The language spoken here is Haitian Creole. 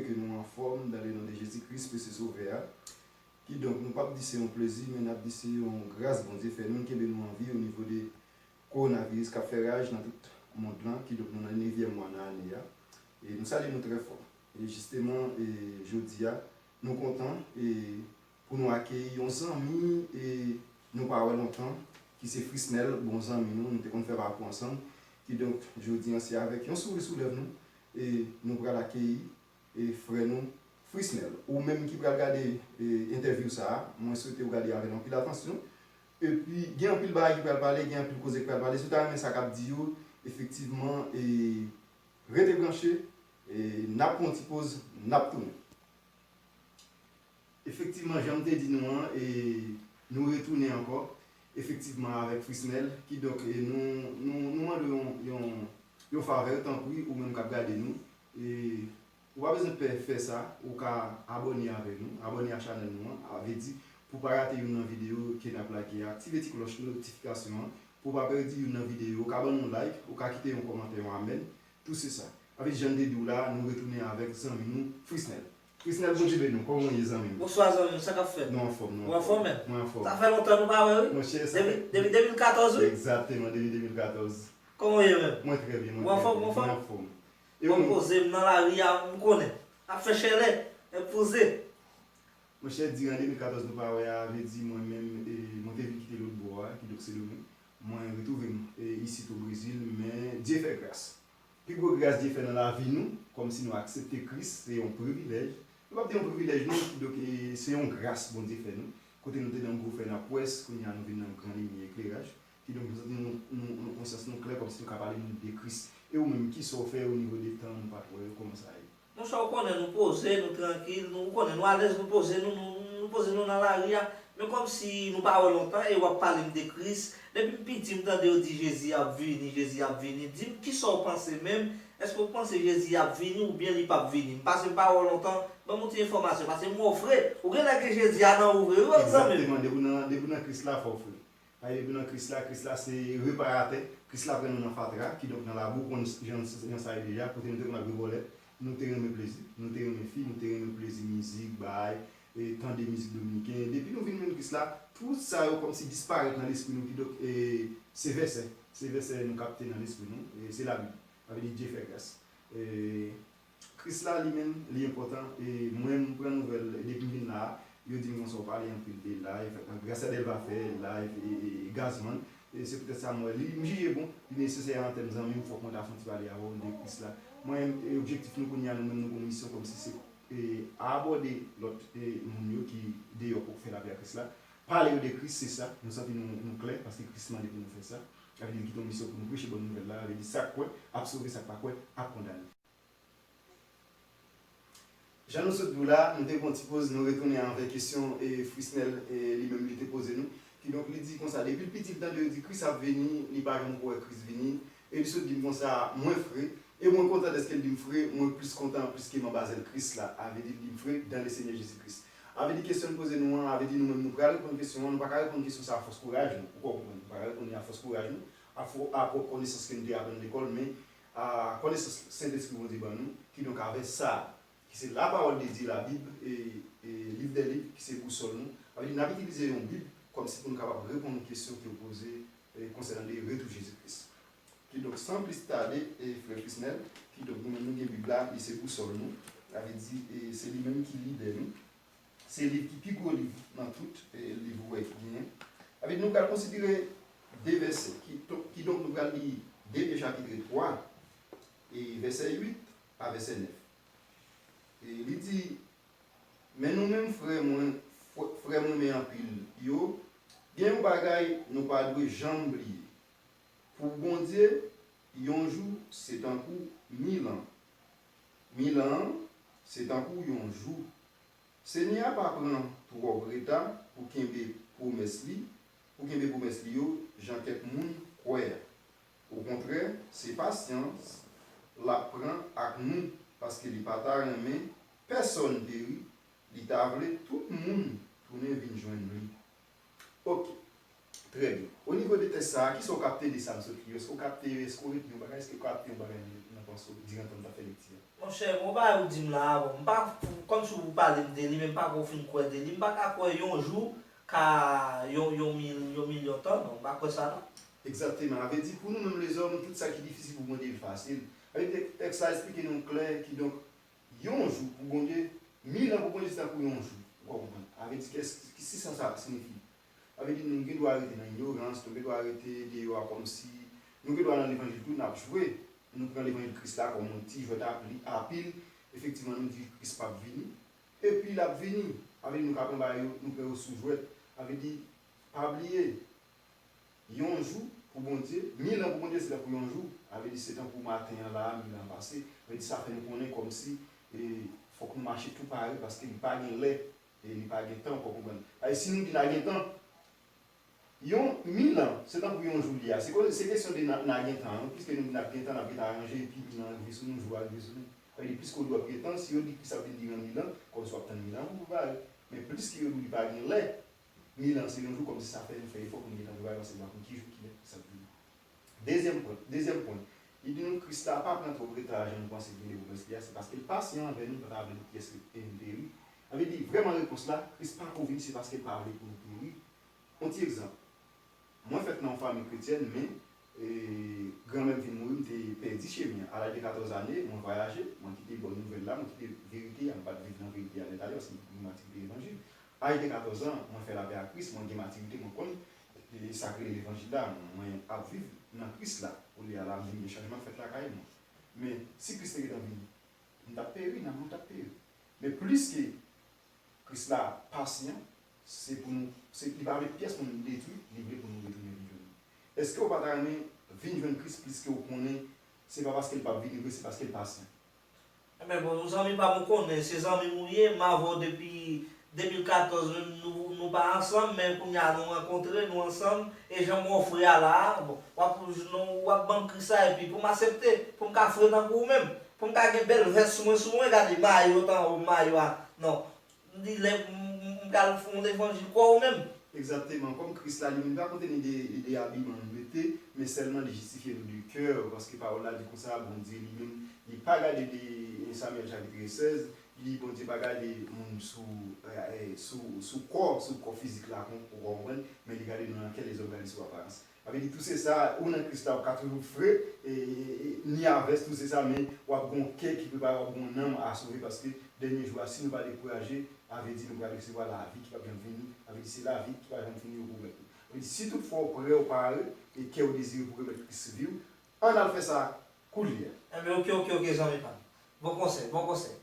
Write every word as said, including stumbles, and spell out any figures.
Ke nou anfòm dans le nom de Jésus-Christ, Mesye Sovè a. Kidonk, nou p ap di se yon plezi, men n ap di se yon gras Bondye fè nou, l kenbe nou an vi o nivo de kowonaviris k ap fè raj nan tout mond lan. Kidonk, nou nan nevyèm mwa nan ane a. E nou salye nou trè fò. E jisteman, e jodi a, nou kontan e pou nou akeyi yon zanmi e nou pa wè lontan, ki se Frisnel, bon zanmi nou, nou te konn fè pakou ansanm. Kidonk, jodi a, se avèk yon souri sou lèv nou e nou pral akeyi e frè nou Frisnel. Ou menm ki pral gade e entèvyou sa a, mwen swete w gade avè l anpil atansyon. Epi, gen anpil bagay ki pral pale, gen anpil koze ki pral pale. Si w ta renmen sa k ap di yo, efektivman, e rete branche, e n ap pran yon ti poz, n ap tounen. Efektivman, jan m te di nou an, e nou retounen ankò, efektivman, avèk Frisnel. Kidonk, e nou, nou, nou mande yon, yon, yon favè, tanpri, ou menm k ap gade nou. E ou pa bezwen pè fè sa, ou ka abòne avè nou, abòne a chanèl nou an, a vle di, pou w pa rate youn nan videyo ke n ap lage a, aktive ti klòch notifikasyon an, pou w pa pèdi youn nan videyo, ou ka ban nou like, ou ka kite yon kòmantè, yon amèn, tout se sa. Avèk jan m te di w la, nou retounen avèk zanmi nou, Frisnel. Frisnel, Bondye beni w, kòman w ye, zanmi m? Bonswa, zanmi m, sa k ap fèt? Nou anfòm, nou Ou anfòm, anfòm. Mwen anfòm. Sa fè lontan nou pa wè, wi. Monchè, sa Depi, fè depi de mil katòz, wi. Egzakteman, depi de mil katòz. Kòman w ye menm? Mwen trè byen, mwen Ou trè anfòm, byen, ou anfòm? Mwen anfòm. E Mwen ou menm? Poze m nan lari a, m konnen. Ap fè chalè, m poze. Monchè, diran de mil katòz nou pa wè a, vle di mwen menm, e, mwen te vin kite lòt bò a, kidonk Sendomeng. Mwen retwouve m, e, isit o Brezil, men Dye fè gras. Pi gwo gras Dye fè nan lavi nou, kòmsi nou aksepte Kris, se yon privilèj. Nou p ap di yon privilèj non, kidonk, e, se yon gras Bondye fè nou. Kote nou te nan gwo fè nan pwès, kounye a nou vin nan gran limyè ekleraj. Kidonk, nou santi nou, nou, nou konsyans nou klè, kòmsi nou ka pale moun de Kris. E ou menm, kisa w fè o nivo de tan nou pa t wè yo, kòman sa ye? Monchè, ou konnen nou poze, nou trankil, nou, ou konnen nou alèz, nou poze nou, nou, nou poze nou nan lari a. Men kòmsi nou pa wè lontan e w ap pale m de Kris. Depi m piti, m tande yo di Jezi ap vini, Jezi ap vini. Di m, kisa w panse menm? Èske w panse Jezi ap vini oubyen li p ap vini? M pase m pa wè w lontan, ban m yon ti enfòmasyon, paske m wè w fre. Ou genlè gen Jezi a nan ou vre, wi, zanmi m. Egzakteman, depi w nan, depi w nan Kris la, fò w fre. Paske depi w nan Kris la, Kris la se reparatè. Kris la pran nou nan fatra, kidonk nan labou, ou konn jan, jan sa ye deja, kote nou te konn ap revòlè, nou te renmen plezi, nou te renmen fi, nou te renmen plezi mizik, bay, e, tande mizik dominiken. Depi nou vin jwenn Kris la, tout sa yo kòmsi disparèt nan lespri nou, kidonk, e, se vèsè, se vèsè nou kapte nan lespri nou, e, se Labib. Sa vle di Dye fè gras. E, Kris la, li menm, li enpòtan. E mwen, m pran nouvèl depi m vin la a. Yo di m konsa, w pale anpil de live, Gracia Delva fè live, e, e, e Gazman. E se poutèt sa m wè li, m jije bon, li nesesè an tèm zanmi m, fòk mwen ta fè yon ti pale avè w de Kris la. Mwen, e, objektif nou kounye a, nou menm, nou gon misyon kòmsi se, e, abòde lòt, e, moun yo ki deyò poko fè lavi ak Kris la. Pale yo de Kris, se sa. Nou santi nou, nou klè, paske Kris mande pou nou fè sa. Sa vle di, li kite yon misyon pou nou preche bòn nouvèl la. Sa vle di, sa k kwè ap sove, sa k pa kwè ap kondane. Jan nou sot di w la, nou te pran ti poz, nou retounen avèk kesyon, e, Frisnel, e, li menm li te poze nou. Kidonk, li di konsa, depi l piti, l tande yo di Kris ap vini, li pa janm ko wè Kris vini. E li sot di m konsa, mwen fre, e mwen kontan dèske l di m fre, mwen plis kontan pliske m anba zèl Kris la. A vle di, l di m fre, dans le Seigneur Jésus-Christ. A vle di, kesyon l poze nou an, a vle di, nou menm, nou pral reponn kesyon an, nou pa ka reponn kesyon sa a fòs kouraj nou. Ou konprann? Nou pa ka reponn li a fòs kouraj nou, a fò-, a pwòp konesans ke nou te aprann lekòl, men a konesans Sentespri Bondye ban nou, kidonk avè sa, ki se la parole de Dieu, la Bible, e, e liv dè liv, ki se bousòl nou. Sa vle di, n ap itilize yon Bib kòmsi pou nou kapab reponn kesyon ke w poze, e, konsènan de retou Jezi Kris. Kidonk, san plis tade, e, frè Frisnel, kidonk, nou menm nou gen Bib la, li se bousòl nou. Sa vle di, e, se li menm ki lidè nou. Se liv ki pi gwo liv nan tout, e, liv ou wè ki genyen. Sa vle di nou pral konsidere de vèsè. Ki, kidonk nou pral li de Pye chapit twa, e vèsè uit a vèsè nèf. E li di, men nou menm frè mwen, frè, frè m renmen anpil yo, gen yon bagay nou pa dwe janm bliye. Pou Bondye, yon jou se tankou mil an. Mil an se tankou yon jou. Senyè a pa pran twòp reta pou kenbe pwomès li, pou kenbe pwomès li yo, jan kèk moun kwè a. Okontrè, se pasyans l ap pran ak nou, paske li pa ta renmen pèsonn peri, li ta vle tout moun tounen vin jwenn li. Oke. Trè byen. O nivo de tèks sa a, kisa w kapte de sa m sot li yo? Èske w kapte, èske w retni yon bagay, èske w kapte yon bagay nan, nan panse w diran tan m t ap fè lekti a? Monchè, gon bagay ou di m la, bon, m pa, kòmsi ou pale m de li, men m pa ko fin kwè de li. M pa ka kwè yon jou ka yon, yon mil, yon milyon tan, non, m pa kwè sa, non. Egzakteman. Sa vle di, pou nou menm lezòm, tout sa ki difisil pou Bondye, li fasil. Sa vle di, tèks la esplike nou klè, kidonk, yon jou pou Bondye, mil an pou Bondye, se tankou yon jou. Ou konprann? Sa vle di, kès, ki, ki sans sa siyifi? Sa vle di, nou gen dwa rete nan inyorans, nou gen dwa rete deyò a kòmsi, nou gen dwa nan levanjil tou, n ap jwe, nou pran levanjil Kris la kòm yon ti jwèt apli, apil, efektivman, nou di Kris p ap vini, epi l ap vini. Sa vle di, nou ka pran bagay yo, nou pran yo sou jwèt. Sa vle di, pa bliye, yon jou pou Bondye, mil an pou Bondye, se tankou yon jou. Sa vle di, se tankou maten an la, mil an pase. Sa vle di, sa fè nou konnen kòmsi, e, fòk nou mache tou pare, paske li pa gen lè, e li pa gen tan, ou konprann? Sa vle di, si nou di n a gen tan, yon mil an, se tankou yon jou li a. Se ko-, se kesyon de n a, n a gen tan, wi. Piske nou di n ap gen tan, n ap gentan aranje, epi mil an rive sou nou, jou a rive sou nou. Sa vle di, plis ke w di w ap gen tan, si yo di Kris ap vin diran mil an, kòmsi w ap tann mil an pou w prepare. Men plis ke yo di w li pa gen lè, mil an se yon jou, kòmsi sa fè nou fè efò pou nou gentan prepare, paske nou pa konn ki jou, ki lè Kris ap vini. Dezyèm pwen, dezyèm pwen, li di nou Kris la pa pran twòp reta jan nou panse li gen de pwomès li a, se paske l pasyan anvè nou, pa ta vle nou pyès nou peri. Sa vle di, vrèman repons la, Kris pa ko vini, se paske l pa vle pou nou peri. Yon ti egzanp. Mwen fèt nan yon fanmi kretyèn, men, e, granmè m vin mouri, m te pèdi chemen an. A laj de katòz ane, mwen vwayaje, mwen kite bòn nouvèl la, mwen kite verite a, m pa t viv nan verite a lè talè, paske m gen matirite levanjil. A laj de katòz an, mwen fè lapè ak Kris, mwen gen matirite, mwen konn, e, sa k rele levanjil la, mwen ap viv nan Kris la. Kounye a la, m vin gen chanjman k fèt lakay mwen. Men, si Kris te gentan vini, m t ap peri, nanm mwen t ap peri. Men plis ke Kris la pasyan, se pou nou, se, li pa vle pyès moun detwi, li vle pou nou retounen vin jwenn li. Èske w pa ta renmen vin jwenn Kris plis ke w konnen se pa paske l p ap vini vre, se paske l pasyan? Enben, bon, zanmi pa m, ou konnen, se zanmi m ou ye, m avè w depi de mil katòz, menm nou, nou pa ansanm, men kounye a nou rankontre, nou ansanm, e jan m ofri a la a, bon, w ap, nou, w ap ban m Kris la, epi pou m aksepte, pou m ka fre tankou ou menm, pou m ka gen bèl vès sou mwen, sou mwen, gade mayo, tan, mayo a, non. M di lè m, m, m pral fè yon levanjil kwa ou menm. Egzakteman, kòm Kris la, li menm, li pa konte ni de, de abiman nou mete, men sèlman li jistifye nou de kè, paske pawòl la di konsa, Bondye li menm, li pa gade de, Samyèl chapit sèz, li, Bondye pa gade moun sou, eh, eh, sou, sou kò, sou kò fizik la, kon, ou konprann, men li gade nou nan kè, les hommes regardent sous apparence. Sa vle di, tou se sa, ou nan Kris la, ou ka toujou fre, e, e, e, ni avès, tou se sa, men w ap gen yon kè ki prepare, w ap gen yon nanm a sove, paske dènye jou a, si nou pa dekouraje, sa vle di nou pral resevwa lavi ki p ap janm fini, sa vle di se lavi ki pa janm fini yo pwomèt nou. Sa vle di, si toutfwa w prè, w pare, e kè w dezire pou remèt Kris vi w, ann al fè sa koulye a. Enben, oke, oke, oke, zanmi pa m. Bon konsèy, bon konsèy.